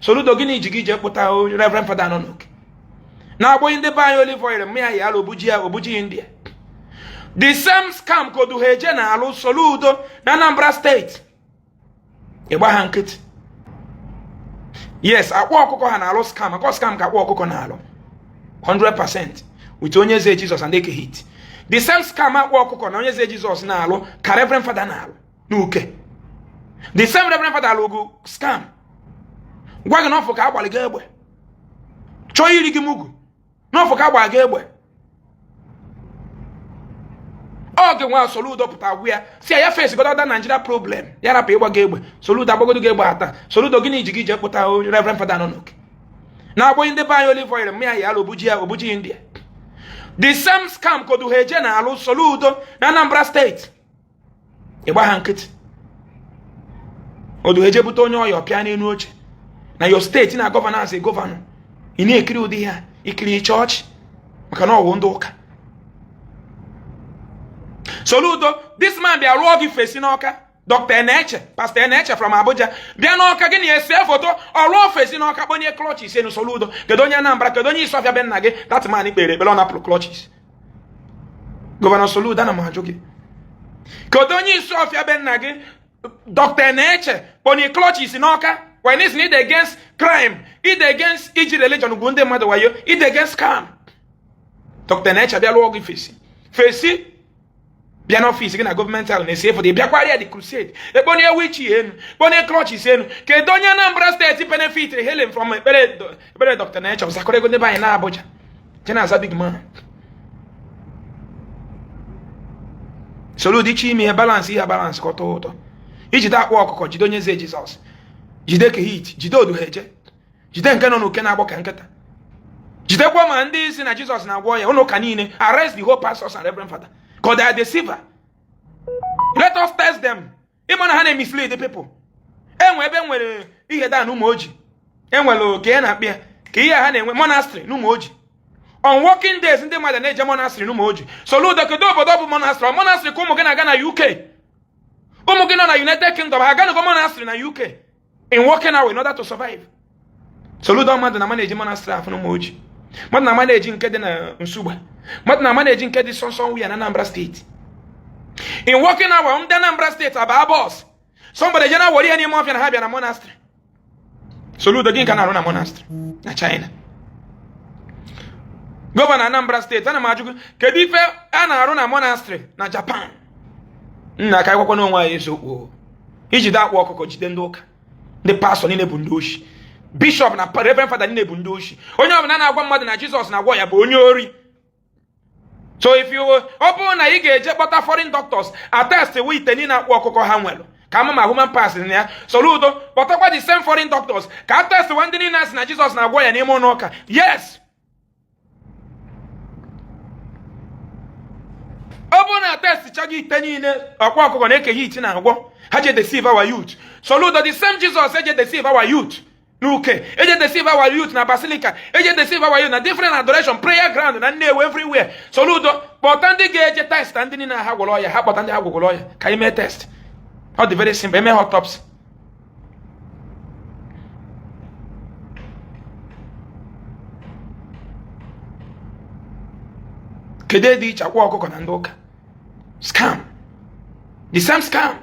Soludo, gịnị ji gị jee kpụta Reverend Father nọ n'Uke na-agbụghị ndị be anyị olive oil mmịa ya ala obuji ya obuji India? The same scam ka Odumeje na-alụ Soludo na Anambra State. Ịgba ha nkịtị. Yes, Akwa Ọkụkọ ha na-alụ scam, akọ scam ka Akwa Ọkụkọ na-alụ 100% with Onye Eze Jesus and Eke Hit. The same scam Akwa Ọkụkọ na Onye Eze Jesus na-alụ ka Reverend Father na-alụ n'Uke. The same Reverend Father alụgo scam, gwa gị n'ọfụ ka agbalị gị egbe, chọọ iri gị mugu n'ọfụ ka agba gị egbe. Ọ gị nwa Soludo pụta gwa ya si ya face godo other Nigeria problem, ya rapụ ịgba gị egbe. Soludo agbagodo gị egbe ata. Soludo, gịnị ji gị jee kpụta Reverend Father nọ n'Uke na-agbụghị ndị be anyị olive oil mmịa ya ala obuji ya obuji India? The same scam ka Odumeje na-alụ Soludo na Anambra State. Ịgba ha nkịtị. Odumeje bute onye ọya pịa n'elu oche na your state na governance governor, ị na-ekiri ụdị ya ikiri chọọchị maka na ọwụ ndị ụka. Soludo, this man bịa rụọ gị fesi n'Ọka. Dr. Eneche, Pastor Eneche from Abuja bịa n'Ọka, gị na-ese foto, ọ rụọ fesi n'Ọka, kponye crutches enu. Soludo, kedu onye Anambra, kedu onye Isọfịa be nna gị that man kpere ekpere ọ napụrụ crutches? Governor Soludo, ana m ajụ gị, kedu onye Isọfịa be nna gị Dr. Eneche kponye crutches n'Ọka? When is need against crime, id against iji religion gwu ndị mmadụ wayo, id against scam. Dr. Eneche bịa lụọ gị fesi fesi, bịa n'ọfịs gị na gọọmenti ahụ na-esi efoto, bịakwara ya the crusade, ekponye wheelchair enu, kponye crutches enu. Kedu onye Anambra State benefit healing from ekpere ekpere Dr. Eneche? Zakọrọ ego ndị be anyị na Abuja je na-aza big man. Soludo, iche ime ihe balance, ihe balance ka ọ tọọ ụtọ. Ijide Akwa Ọkụkọ, jide Onye Eze Jizọs, jide Kehit, jide Odumeje, jide nke nọ n'Uke na-agbọ ka nkịta, jidekwa ma ndị isi na Jizọs na-agwọ ya ụlọ ụka niile. Arrest the whole pastors and reverend father because they are deceiver. Let us test them. Ịma na ha na-emislead the people. Enwe ebe nwere ihe da na Ụmụ Oji, enwere oke na-akpị ya ka ihe ha na-enwe monastery na Ụmụ Oji. On working days, ndị mmadụ na-eje monastery na Ụmụ Oji. Soludo, kedu obodo bụ monastery? Ọ monastery ka ụmụ gị na-aga na UK? Ụmụ gị nọ na United Kingdom, ha aganugo monastery na UK in working hour in order to survive? Soludo, mmadụ na na-eji monastery afụ na Ụmụ Oji, mmadụ na na-eji nke dị na Nsugba, mmadụ na na-eji nke dị sọnsọ ya na Anambra State in working hour. Ndị Anambra State aba bus, somebody je na were ihe n'ime ọfịa na ha bịa na monastery. Soludo, gị nka na-arụ na monastery na China? Governor Anambra State, ana m ajụ gị, kedu ife a na-arụ na monastery na Japan? Nna, ka anyị n'onwe anyị eziokwu. Ijide Akwa Ọkụkọ, jide ndị ụka, ndị pastọ niile bụ ndị oshi, bishọp na reverend father niile bụ ndị oshi. Onye ọbụla na-agwa mmadụ na Jizọs na-agwọ ya bụ onye ori. So if you, ọ bụrụ na ị ga-eje kpọta foreign doctors attest we ite niile Akwa Ọkụkọ ha nwere ka ama ma human parts na ya. Soludo, kpọtakwa the same foreign doctors ka a test wa ndị niile asị na Jizọs na-agwọ ya n'ime ụlọ ụka. Yes, ọ bụrụ na test chaghị ite niile Akwa Ọkụkọ na-ekeghị iti na-agwọ ha je deceive our youth. Soludo, the same Jesus eje deceive our youth n'Uke, eje deceive our youth na Basilica, eje deceive our youth na different adoration prayer ground na Nnewi, everywhere. Soludo, kpọta ndị ga-eje test ndị niile ha gwọrọ ọya. Ha kpọta ndị ha gwọrọ ọya ka anyị mee test. Ọ dị very simple, eme autopsy. Kedu dị iche Akwa Ọkụkọ na ndị ụka? Scam, the same scam,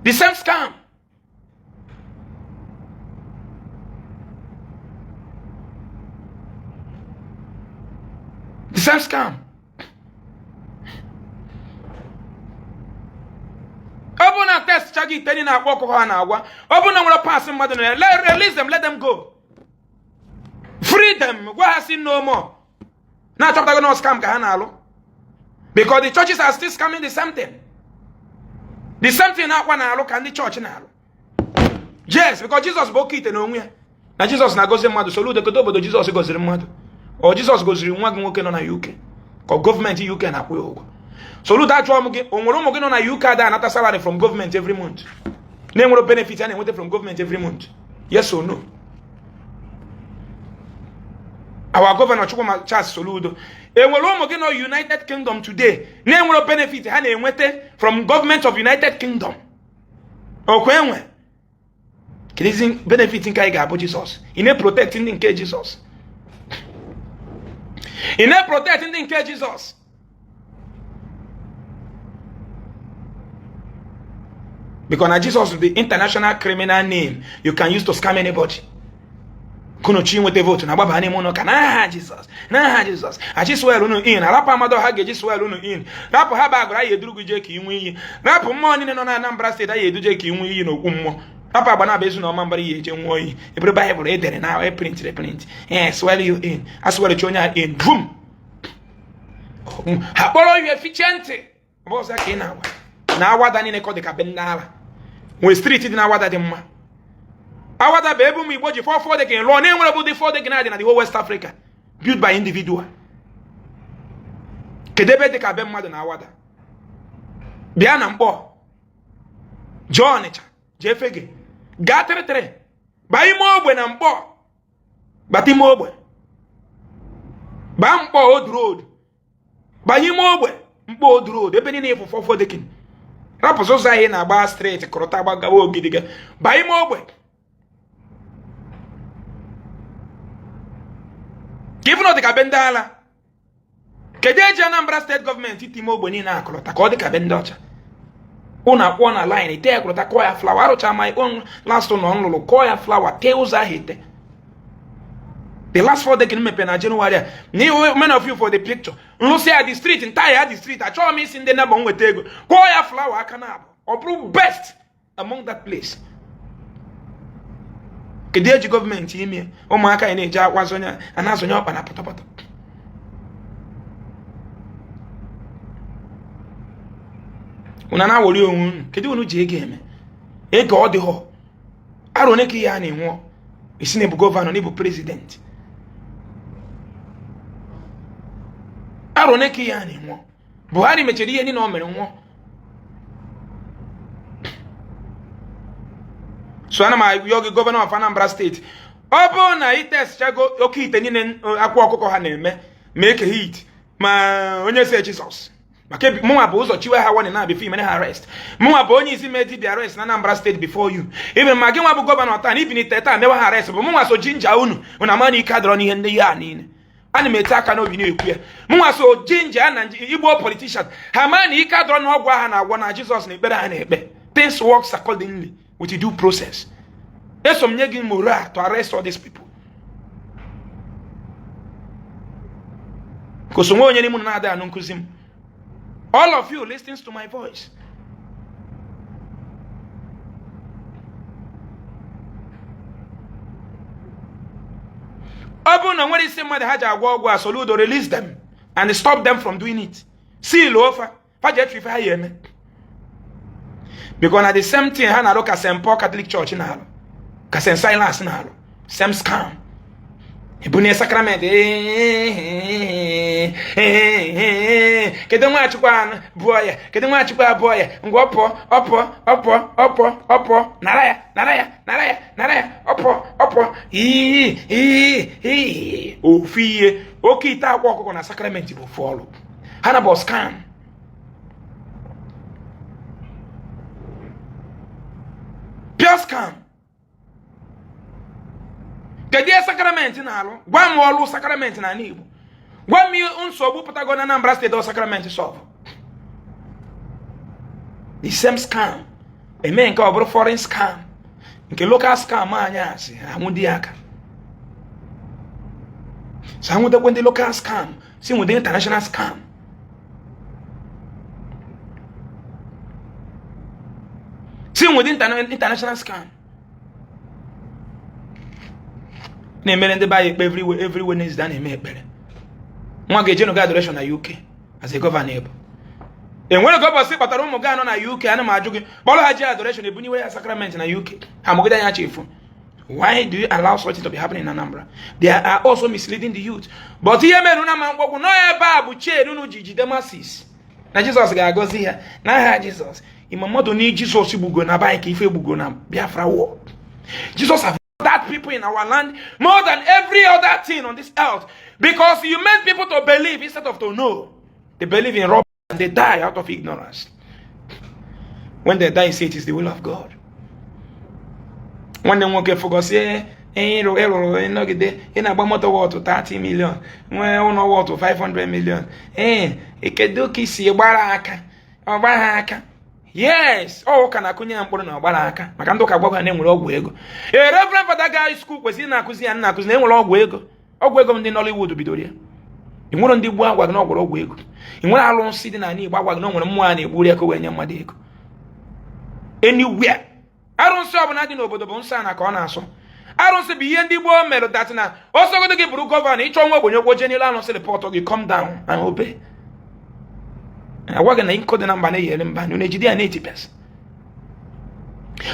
the same scam. The same scam. Ọ bụrụ na test chaghị ite niile Akwa Ọkụkọ ha na-agwa, ọ bụrụ na nwere parts mmadụ na ya, release them, let them go, free them. Gwa ha si no more, na-achọpụtago na scam ka ha na-alụ, because the churches are still scamming the same thing, the same thing na-akwa na-alụ ka ndị chọọchị na-alụ. Yes, because Jizọs bụ oke ite n'onwe ya na Jizọs na-agọzi mmadụ. Soludo, kedu obodo Jizọs gọziri mmadụ? Ọ Jizọs gọziri nwa gị nwoke nọ na UK ka gọọmenti UK na-akwụ ya ụgwọ? Soludo, ajụọ m gị, o nwere ụmụ gị nọ na UK ada anata salary from gọọmenti every month, na-enwere benefit a na-enweta from gọọmenti every month? Yes or no? Our governor Chukwuma Charles Soludo, enwere ụmụ gị nọ United Kingdom today na-enwere benefit ha na-enweta from government of United Kingdom? Okwe enwe Kedụzi benefit nke anyị ga-abụ Jizọs? Ị na-eprotect ndị nke Jizọs, ị na-eprotect ndị nke Jizọs. Because na Jesus is the international criminal name you can use to scam anybody. Kunu chi nweta vote na agbaba n'ime ụlọ ụka n'aha Jizọs, n'aha Jizọs. Achị swear unu in, arapụ Amadioha ga-eji swear unu in, rapụ ha ba agụrụ anyị eduru gị jee ka ị ṅụọ iyi, rapụ mmụọ niile nọ na Anambra steeti anyị eduje ka ị ṅụọ iyi n'okwu mmụọ, rapụ agba na-aba ezu na ọma mbara iyi eje ṅụọ iyi, ebere Baịbụl edere na eprintịrị eprint, ee swear you in, aswearchi onye a in, bum ha kpọrọ ihe fichie ntị. Ọ bụ ọzọ ka ị na-agwa na Awada niile ka ọ dị ka be ndị ala nwee street dị na Awada dị mma. Awada bụ ebe ụmụ Igbo ji four four decking lụọ na-enwere bụ ụdị four decking na-adị na the whole West Africa, built by individual. Kedu ebe dị ka be mmadụ na Awada? Bịa na Mkpọ, jee Ọnịcha, jee Fege, gaa tịrịtịrị, baa ime ogbe na Mkpọ, bata ime ogbe, baa Mkpọ Old Road, banye ime ogbe Mkpọ Old Road, ebe niile ịfụ four four decking. Rapụsị ụzọ anyị na-agba street kụrụta gbagawa Ogidi, baa ime ogbe ka ịfụ na ọ dị ka be ndị ala. Kedu eji Anambra steeti gọọmenti ite ime ogbe niile akụrụta ka ọ dị ka be ndị ọcha? Ụnụ akwụọ na line ite ya kụrụta, kụọ ya flower. Arụcha my own last ụlọ m lụrụ, kụọ ya flower, tee ụzọ ahụ ete. The last four decking mepe na January a na many of you for the picture nlụsị ya the street entire ya the street. Achọghị m isi ndị neighbour nweta ego, kụọ ya flower aka na abụ, ọ bụrụ best among that place. Kedu eji gọọmenti ime ụmụaka anyị na-eji akwa zonye a na-azọnye ọkpa na pọtọpọtọ? Unu na-awọri onwe unu. Kedu unu ji ego eme? Ego ọ dịghọ arụ one ka ihe a na-enwe isi na ịbụ gọvanọ na ịbụ prezidenti, arụ one ka ihe a na-enwe. Buhari mechara ihe niile o mere nwụọ. So ana m ayọ gị, gọvanọ of Anambra steeti, ọ bụrụ na ị testchago oke ite niile akwa ọkụkọ ha na-eme, ma eke hit ma onye eze Jizọs, maka mụnwa bụ ụzọ chiwe ha warning na before imere ha arrest. Mụnwa bụ onye isi mee dibia arrest na Anambra steeti before you even. Ma gị nwa bụ gọvanọ taa na ibinite taa mewe ha arrest, bụ mụnwa so jinja unu unu ama na ike adọrọ n'ihe ndị ihe a niile. Ana m ete aka n'obi na-ekwu ya. Mụnwa so jinja na Igbo politician ha ma na ike adọrọ n'ọgwụ ha na-agwọ na Jizọs na ekpere ha na-ekpe. Things works accordingly with the due process. Eso m nye gị moral to arrest all these people. Ka nwe onye n'ime unu na-adịghị anụ nkụzi m. All of you listens to my voice. Ọ bụrụ na nwere isi mmadụ ha ji agwọ ọgwụ a, Soludo, release them and stop them from doing it. Seal ofa fa ji etu ife ha ya eme, because na the same thing ha na-arụ ka St. Paul Catholic Church na-arụ, ka St. Silas na-arụ, same scam. Ebunye sacrament, kedu Nwachukwu bụọ ya, kedu Nwachukwu abụọ ya, ngwa ọ pụọ, ọ pụọ, ọ pụọ, ọ pụọ, ọ pụọ, nara ya, nara ya, nara ya, nara ya, ọ pụọ, ọ pụọ. Iyi iyi iyi ofu ihe oke ite akwa ọkụkọ na sacrament bụ ofu ọrụ ha na bụ scam. Pure scam. Kedu ihe sakramenti na-alụ? Gwa m ọlụ sakramenti n'ala Igbo. Gwa m nsogbu pụtago na Anambra steeti ọ sakramenti solve. The same scam eme nke ọ bụrụ foreign scam, nke local scam anyị asị anwụdị aka so anwụdekwe ndị local scam si nwụde international scam. Si nwụde international scam na-emere ndị be anyị ekpe every Wednesday a na-eme ekpere. Nwa ga-eje adoration na UK as a governor ebe enwere ka ụbọchị kpatara ụmụ gị anọ na UK. Ana m ajụ gị, kpọrọ ha jee adoration, ebunyewe ya sacrament na UK, ha mụgide anya chefu. Why do you allow such thing to be happening in Anambra? They are also misleading the youth. But ihe mere unu ama mkpọgwụ nọ ebe a bụ chain unu ji jide masses na Jizọs ga-agọzi ya n'aha Jizọs. Ịma mmadụ na Jizọs gbugo na be ka ife gbugo na Biafra war. Jesus have that people in our land more than every other thing on this earth, because you made people to believe instead of to know. They believe in robbery and they die out of ignorance. When they die, say it is the will of God. Nwanne m nwoke fụgosie ịrụrụ ịnọgide ị na-agba moto worth 30 million, nwee ụlọ worth 500 million. Ee, kedu ka isi gbara aka? Ọ gbara aka, yes. Ọ ụka na-akụnye ya mkpụrụ na ọgbara aka, maka ndị ụka gwagwa na enwere ọgwụ ego. Ee, Reverend Father gaa school kwesịrị na-akụzi ya, na-akụzi na enwere ọgwụ ego. Ọgwụ ego ndị Nollywood bidoro ya. Ị nwere ndị gboo agwa gị na ọgwụrụ ọgwụ ego. Ị nwere alụnsị dị n'ala Igbo agwa gị na o nwere mmụọ a na-egburi ya ka o wee nye mmadụ ego. Anywhere arụnsị ọbụla dị n'obodo bụ nsọ ana ka ọ na-asọ. Arụnsị bụ ihe ndị gboo mere that na ọsọgodo gị bụrụ governor, ịchọ nwa ogbenye okwu, jee n'elu arụnsị, report gị, come down and obey. Agwa gị na nkụ dị na mba na-eyere mba na ejide ya na-etipịasị.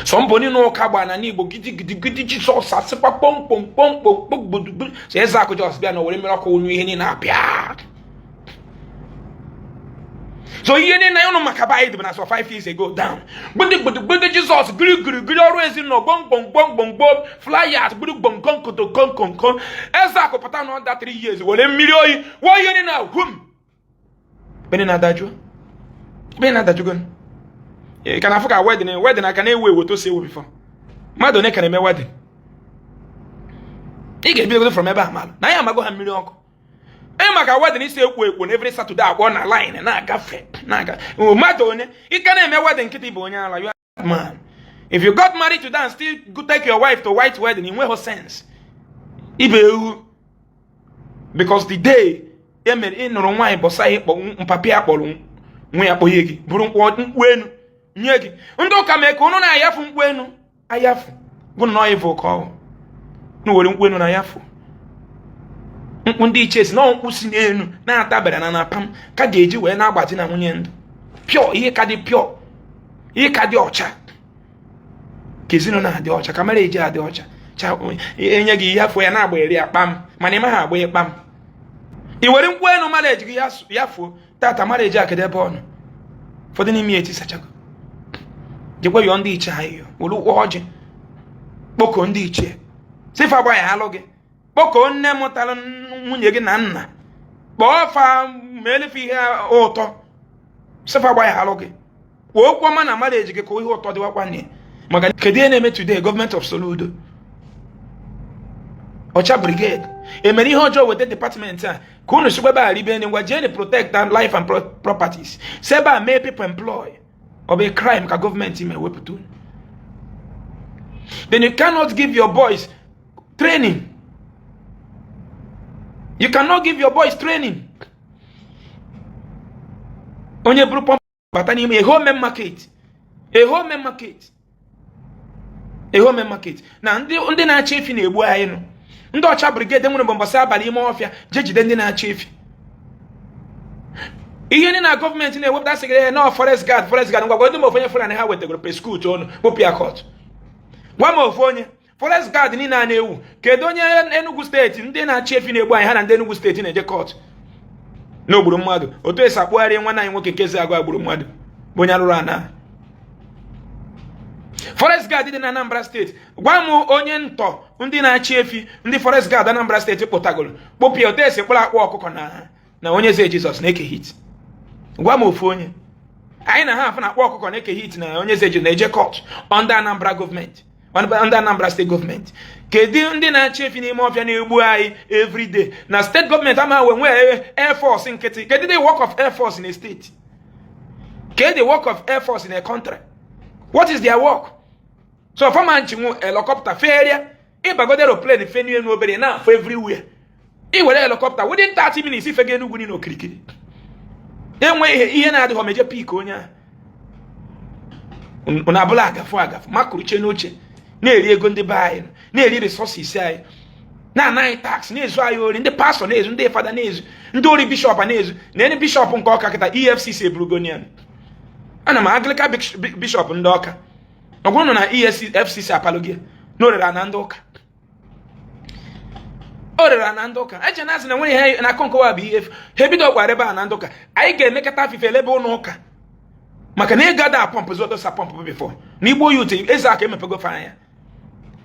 Sọ mbọ niile ụka gbara na n'Igbo gidigidi, Jizọs asịkwa kpọmkpọm kpọmkpọm kpọgbudugburu. So eze akụ Jos bịa na were mmiri ọkụ wụnye ihe niile apịa. So ihe niile ụnụ maka be anyị dị bụ na so 5 years ago down, gbede gbede gbede, Jizọs giri giri giri, ọrụ ezinụlọ gbom gbom gbom gbom gbom, flyers gburu gbom kom koto kom kom kom. Eze akụ pụta na ọda 3 years, were mmiri oyi wụọ ihe niile hum. Ebe na-adajụ, ebe na-adajụgo ị ka na-afụ ka wedding aka na-ewu ewu otu o si ewu before. Mmadụ one ka na-eme wedding? Ị ga-ebidogodo from ebe a malụ na anyị amago ha mmiri ọkụ. Ị maka wedding isi ekwo ekwo na every Saturday akpọ na line na-agafe na-aga. Mmadụ one ị ka na-eme wedding nkịtị bụ onye ala. You are man. If you got married to and still go take your wife to white wedding, ị nweghị sense, ibe ewu. Because the day e mere ị nụrụ nwaanyị bọsa ịkpọ mpapi akpọrọ nwa ya kpọnye gị bụrụ mkpu enu nye gị. Ndị ụka mee ka unu na-ayafu mkpu enu ayafu bụ nnọọ ịvụ ka ọ na were mkpu enu na ayafu mkpu. Ndị ichie si na mkpu si n'elu na-atabara na napam ka ga-eji wee na-agbaji na nwunye ndụ pure, ihe ka dị pure, ihe ka dị ọcha, ka ezinụlọ adị ọcha, ka marriage adị ọcha. Enye gị ihe afọ ya na-agba eri ya kpam, mana ị maghị agba ya kpam. I were mkpu enu marriage gị ya fuo tata. Marriage a, kedu ebe ọ nọ? Ụfọdụ n'ime ya etisachago. Jekwa yọọ ndị ichie anyị, were ụkwụ ọjị kpọkọọ ndị ichie, sifa gba ya alụ gị, kpọkọọ nne mụtara nwunye gị na nna, kpọọ fa ma elefe ihe ụtọ, sifa gba ya alụ gị, kwuo okwu ọma na marriage gị ka ihe ụtọ dịwakwa nne. Maka kedu ihe na-eme today? Gọọmenti of Soludo, ọcha brigade emere ihe ọjọọ, weta department a ka unu sikwa ebe a ribe ngwa jee protect and life and properties, si ebe a mee people employ. Ọ bụ crime ka gọọmenti ma ewepụta unu. Then you cannot give your boys training. You cannot give your boys training. Onye bụrụ pump bata n'ime a whole main market, a whole main market, a whole main market na ndị na-achị efi na-egbu anyị nụ. Ndị ọcha brigade nwere mbọmbọsị abalị ime ọfịa jee jide ndị na-achị efi. Ihe ndị na gọọmenti na-ewepụta sịgịrị ya na forest guard, forest guard. Ngwa, gwa m ofu onye Fulani ha wetagoro prosecute ọnụ kpụpụ ya court. Gwa m ofu onye forest guard niile a na-ewu. Kedu onye Enugu Steeti ndị na-achị efi na-egbu anyị, ha na ndị Enugu Steeti na-eje court n'ogburu mmadụ? Otu esi akpụgharị nwanne anyị nwoke nke ezi agụ agburu mmadụ bụ onye arụrụ ana. Forest guard dị na Anambra Steeti, gwa m onye ntọ ndị na-achị efi ndị forest guard Anambra Steeti kpụtagoro kpụpịa otu esi kpụrụ akpụ ọkụkọ na onye eze Jizọs na-eke hit. Gwa m ofu onye anyị na ha afụ na akpọ ọkụkọ na-eke hit na onye eze Jizọs na-eje court under Anambra gọọmenti, under Anambra Steeti gọọmenti. Kedu ndị na-achị efi n'ime ọfịa na-egbu anyị everyday na steeti gọọmenti ama wee nwee air force nkịtị? Kedu the work of air force in a state? Kedu the work of air force in a country? What is their work? So fama nchinwu helicopter feria, ịbagodo aeroplane fenu enu obere na-afụ everywhere. Ị were helicopter, within 30 minutes ifega Enugwu niile okirikiri. Enwe ihe na-adịghị meje pik onye ahụ unu abụla agafu agafu makụruche n'oche, na-eri ego ndị be anyị, na-eri resources anyị, na-anaghị tax, na-ezu anyị ori. Ndị pastọ na-ezu, ndị fada na-ezu, ndị ori bishọp na-ezu. Na ndị bishọp nke Ọka kịta, EFCC eburugonian. Ana m Anglican bishọp ndị Ọka, ọ bụrụ na EFCC apalụghị na orere na ndị ụka, o rere na ndị ụka. Eche na asị na nwere ihe na akọ nkọwa bụ ihe efu. Ha ebido gwara ebe a na ndị ụka anyị ga-emekọta afife elebe ụlọ ụka, maka na ego ada pump zodosa pump before na Igbo youth eze aka emepego fa anya,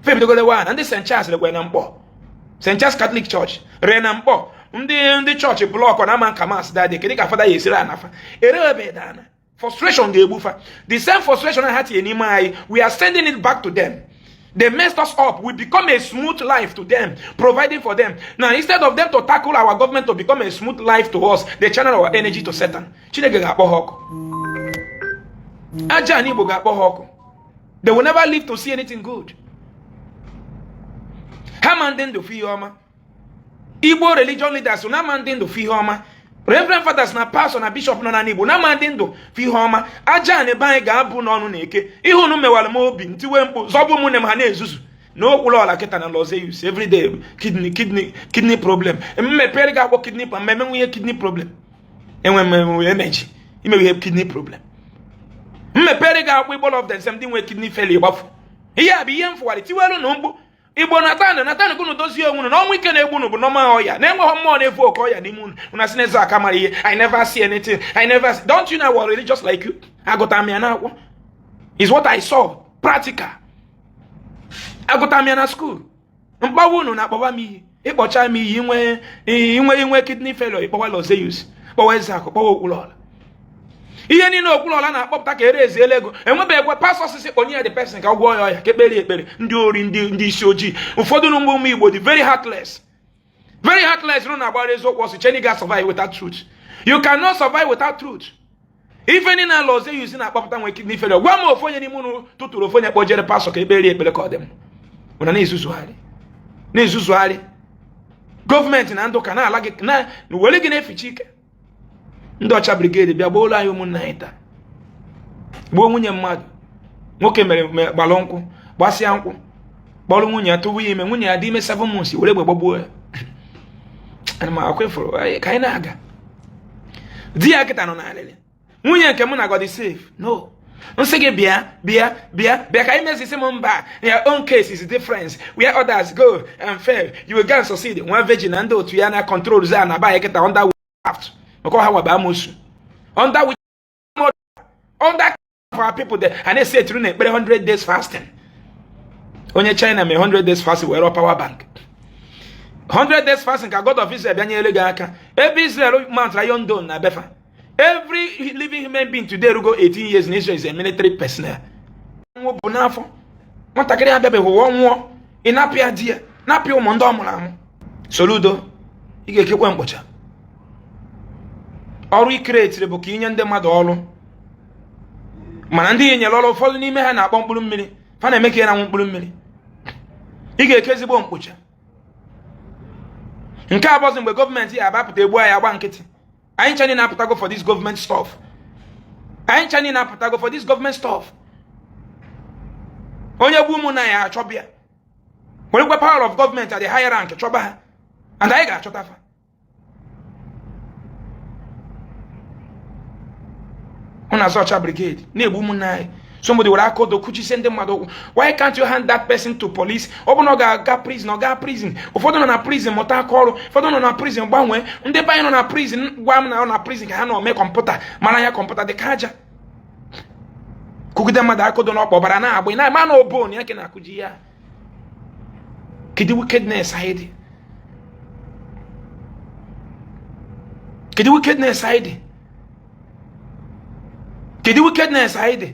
fe ebidogolewa na ndị St. Charles rekwe na Mkpọ, St. Charles Catholic Church ree na Mkpọ. Ndị chọọchị block na ama nka mas dadị. Kedu ka fada ya esiri anafa ere ebe dana? Frustration ga-egbu fa. The same frustration ha tinye n'ime anyị, we are sending it back to them. They messed us up. We become a smooth life to them, providing for them. Now, instead of them to tackle our government to become a smooth life to us, they channel our energy to Satan. Chineke ga-akpọ ha ọkụ. Aja ana Igbo ga-akpọ ha ọkụ. They will never live to see anything good. Ha ma ndị ndụ fụ ihe ọma. Igbo religion leaders na ama ndị ndụ fụ ihe ọma. Reverend fathers na pastor na bishop nọ n'ala Igbo na ama ndị ndụ fụ ihe ọma. Aja ana ebe anyị ga-abụ n'ọnụ na eke. Ihe unu mewara m obi ntiwe mkpu zọbụ ụmụnne m ha na-ezuzu na Okwuluọla kịta na Lozeus everyday kidney kidney kidney problem. Mmepere gị akwọ kidney problem, emenwe ihe kidney problem. Enwe m emeji imewe ihe kidney problem. Mmepere gị akwụ Igbo love themselves ndị nwe kidney failure gbafu. Ihe a bụ ihe m fụwarị tiwelu na mkpu. Igbo natanụ natanụ ka unu dozie onwe unu na ọnwụ ike na-egbu unu bụ normal ọya na-enweghị mmụọ na-evu oke ọya n'ime unu. Unu asị na eze aka mara ihe. I never see anything. I never see. Don't you know I was religious like you? Agụta m ya n'akwụkwọ. Is what I saw practical. Agụta m ya na school. Mkpọwa unu na-akpọwa m iyi. Ịkpọcha m iyi inwe inwe inwe kidney failure, ịkpọwa Lozeus, kpọwa Ezeakụ, kpọwa Okwuluọla. Ihe niile Okwuluọla na-akpọpụta ka ere eziela ego. Enwebeghị pastor sisi kpọnye ya the person ka ọ gwọọ ya ọya ka ekpere ekpere. Ndị ori, ndị isi ojii, ụfọdụ ụmụ ụmụ Igbo dị very heartless, very heartless. Rụ na-agbara eziokwu ọsọ cheni ga survive without truth. You cannot survive without truth. Ife niile ala ọzọ yuzi na-akpọpụta nwe kidney failure, gwa m ofu onye n'ime unu tụtụrụ ofu onye kpọjere pastor ka ekpere ekpere ka ọ dị m. Ụna na-ezuzugharị na-ezuzugharị gọọmenti na ndụ ka na-ala gị na were gị na-eficha ike. Ndị ọcha brigade bịa gbuo ụlọ anyị, ụmụnna anyị taa, gbuo nwunye mmadụ. Nwoke mere gbalụ nkwụ, gbasịa nkwụ, kpọrọ nwunye ya, tụwa ya ime. Nwunye ya dị ime 7 months, were egbe gbagbuo ya. Ana m akwefụrụ ka anyị na-aga. Di ya kịta nọ n'alịlị. Nwunye nke mụ na God is safe. No nsị gị bịa bịa bịa bịa ka anyị mezisi m mba. Your own case is different. Where others go and fail, you will go and succeed. Nwa virgin na ndị otu ya na control za na ba kịta under witchcraft, maka ọha nwaba amosu under which under for our people there. A na-esi etiri na ekpere 100 days fasting. Onye China mee 100 days fasting were power bank. 100 days fasting ka God of Israel bịa nyere gị aka. Ebe Israel mount Iron Dome na befa, every living human being today rugo 18 years in Israel is a military personnel. Nwụ bụ n'afọ nwatakịrị abịabeghị ụwa nwụọ, ị napịa di ya, napịa ụmụ ndị ọ mụrụ amụ. Soludo, ị ga-ekekwe mkpọcha. Ọrụ ikretiri bụ ka inye ndị mmadụ ọrụ, mana ndị nyere ọrụ, ụfọdụ n'ime ha na-akpọ mkpụrụ mmiri fa na-eme ka ị na-anwụ mkpụrụ mmiri. Ị ga-eke ezigbo mkpụcha. Nke abụọzi mgbe gọọmenti ya abapụta egbu anyị agba nkịtị. Anyị ncha niile na-apụtago for this government stuff. Anyị ncha niile na-apụtago for this government stuff. Onye gbu ụmụ na ya achọbịa werekwa power of government at the higher rank chọba ha, and anyị ga-achọta fa. Ọ na-azọ ọcha brigade na-egbu ụmụnne anyị. Somebody were aka odo kuchisie ndị mmadụ ụkwụ. Why can't you hand that person to police? Ọ bụ na ọ ga-aga prison, ọ gaa prison. Ụfọdụ nọ na prison mụta aka ọrụ, ụfọdụ nọ na prison gbanwee. Ndị be anyị nọ na prison, gwa m na ọ na prison ka ha nọ mee kọmputa mara ya. Kọmputa dị ka aja kụgide mmadụ aka odo n'ọkpọ ọbara na-agba na-ama na obon ya ka na-akụji ya. Kedu wickedness anyị dị? Kedu wickedness anyị dị? Kedu wickedness anyị dị?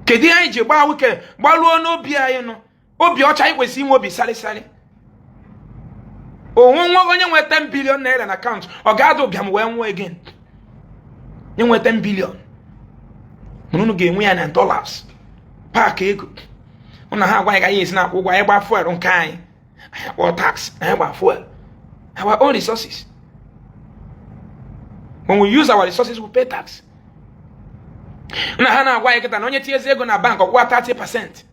Kedu ihe anyị ji gbaa wike gbaruo n'obi anyị nọ? Obi ọcha anyị kwesịrị inwe, obi sarịsarị. Onwe nwa onye nwe 10 billion naira na akaụntụ, ọ ga-ada ụbịam wee nwụọ again? Inwe 10 billion, mana unu ga-enwe ya na dollars paakị ego ụna ha agwa anyị ka anyị esi na-akwụ ụgwọ anyị gbaa fuel nke anyị, anyị akpọ tax, anyị gbaa fuel, our own resources. When we use our resources, we pay tax. Na ha na-agwa anyị kịta na onye tinyezi ego na bank, ọkwụwa 30%.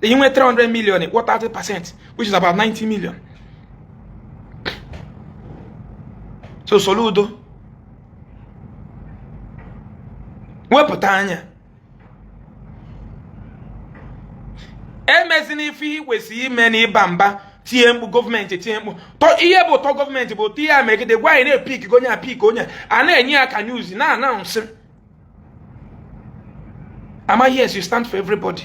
Inwe 300 million, ịkwụọ 30%, which is about 90 million. So Soludo wepụta anya, emezina ife ị kwesịrị ime na ịba mba, tie mkpu gọọmenti, tie mkpu. Ihe bụ ụtọ gọọmenti bụ ụtọ ihe a megide gwa anyị na-epik onye a, pik onye a na-enye ya ka news na-anaụnsị ama. Yes, you stand for everybody.